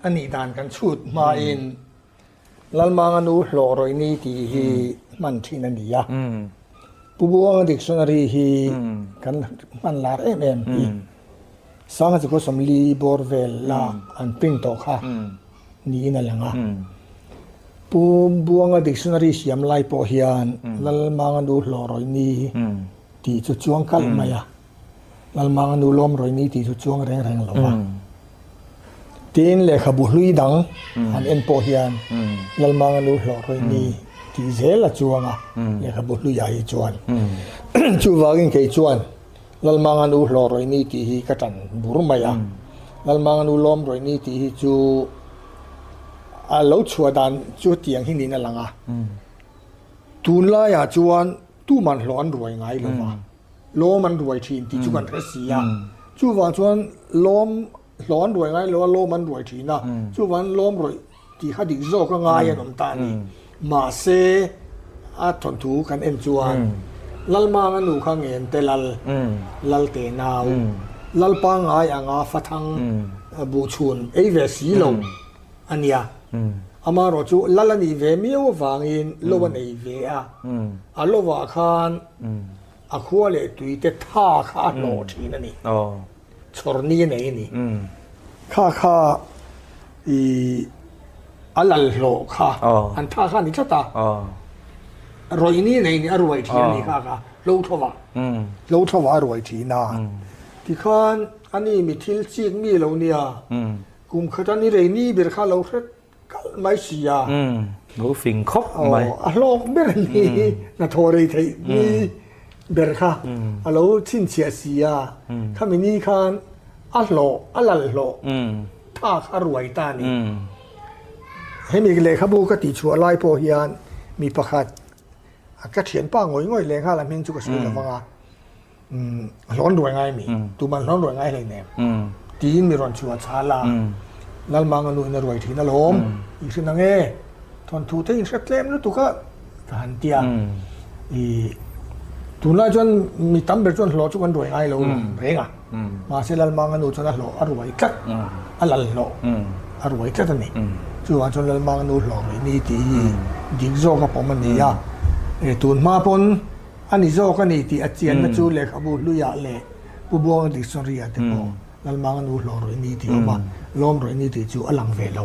A nih dan kan chhut hmain Lalmanga nu hlawh rawih ni tih hi hman thin a ni a. Pu Buanga dictionary hi kan hman lar em em hi. Sanga chu 40 bawr vel la an print tawh kha niin a lang a. Pu Buanga dictionary siam lai pawh hian Lalmanga nu hlawh rawih ni tih chu chuang kalh mai a. Lalmanga nu lawm rawih ni tih chu chuang reng reng lo va. Tin, lehkhabu hlui dang han en pawh hian Lalmanga nu hlawh rawih ni tih zel a chuang a, lehkhabu hluiah hi chuan. Chuvangin kei chuan Lalmanga nu hlawh rawih ni tih hi ka tan bur mai a. Lalmanga nu lawm rawih ni tih hi chu a lo chhuah dan chu tiang hi niin a lang a. Tunlaiah chuan tuman hlawh an ruai ngai lo va. Lawm an ruai thin tih chu kan hre si a, chuvang chuan lawm hlawh an ruai ngai lo a, lawm an ruai thin a, chuvang lawm rawih tih kha dik zawk a ngai an awm ta a ni. Mahse, a thawnthu kan en chuan Lalmanga nu kha Ngente Lal, Lalte nau, Lalpa ngai anga fathang buhchhun ei ve si lo a nia. Amaherawh chu Lal a nih ve miau avangin lo a nei ve a, a lovah khan A khua leh tui te tha kha a hlawh thin a ni. Chhawr ni a nei a ni. Kha kha i a lal hlawh kha an tha kha a ni tlat a. Rawih ni a nei ni a ruai thin a ni kha kha hlo thlawah. Hlo thlawah a ruai thin a. Tikhan ani mi thil chik mi lo nia. Kum khat a ni rei ni ber kha lo hret Kalh mai si a. Lo fing khawp mai. A hlawk ber ni hnathawh rei theih ni ber kha a lo chhinchhiah si a. Khami ni khan a hlawh, a lal hlawh tha kha a ruai ta a ni. Hemi lehkhabu ka tihchhuah lai pawh hian mi pakhat ka thianpa ngawih ngawih leh nghal a hming chu ka sawi lo vang a. Hlawn ruai ngai mi, tuman hlawn ruai ngai hleinem tiin mi rawn chhuah chhal a, Lalmanga nu in a ruai thin alawm, i hre nang e, thawnthu te in hre tlem lutuk a ka han ti a, i tunlai chuan mi tam ber chuan hlawh chu kan ruai ngai lo reng a, mahse Lalmanga nu chuan a hlawh a ruai tlat, a lal hlawh a ruai tlat a ni, chuvang chuan Lalmanga nu hlawh ruih ni tih hi dik zawk a pawm a ni a, tun hma pawn. A ni zawk a ni tih a chianna chu lehkhabu hluiah leh Pu Buanga Dictionary-ah te pawh Lalmanga nu hlawh rawih ni tih a awm a, lawm rawih ni tih chu a lang ve lo.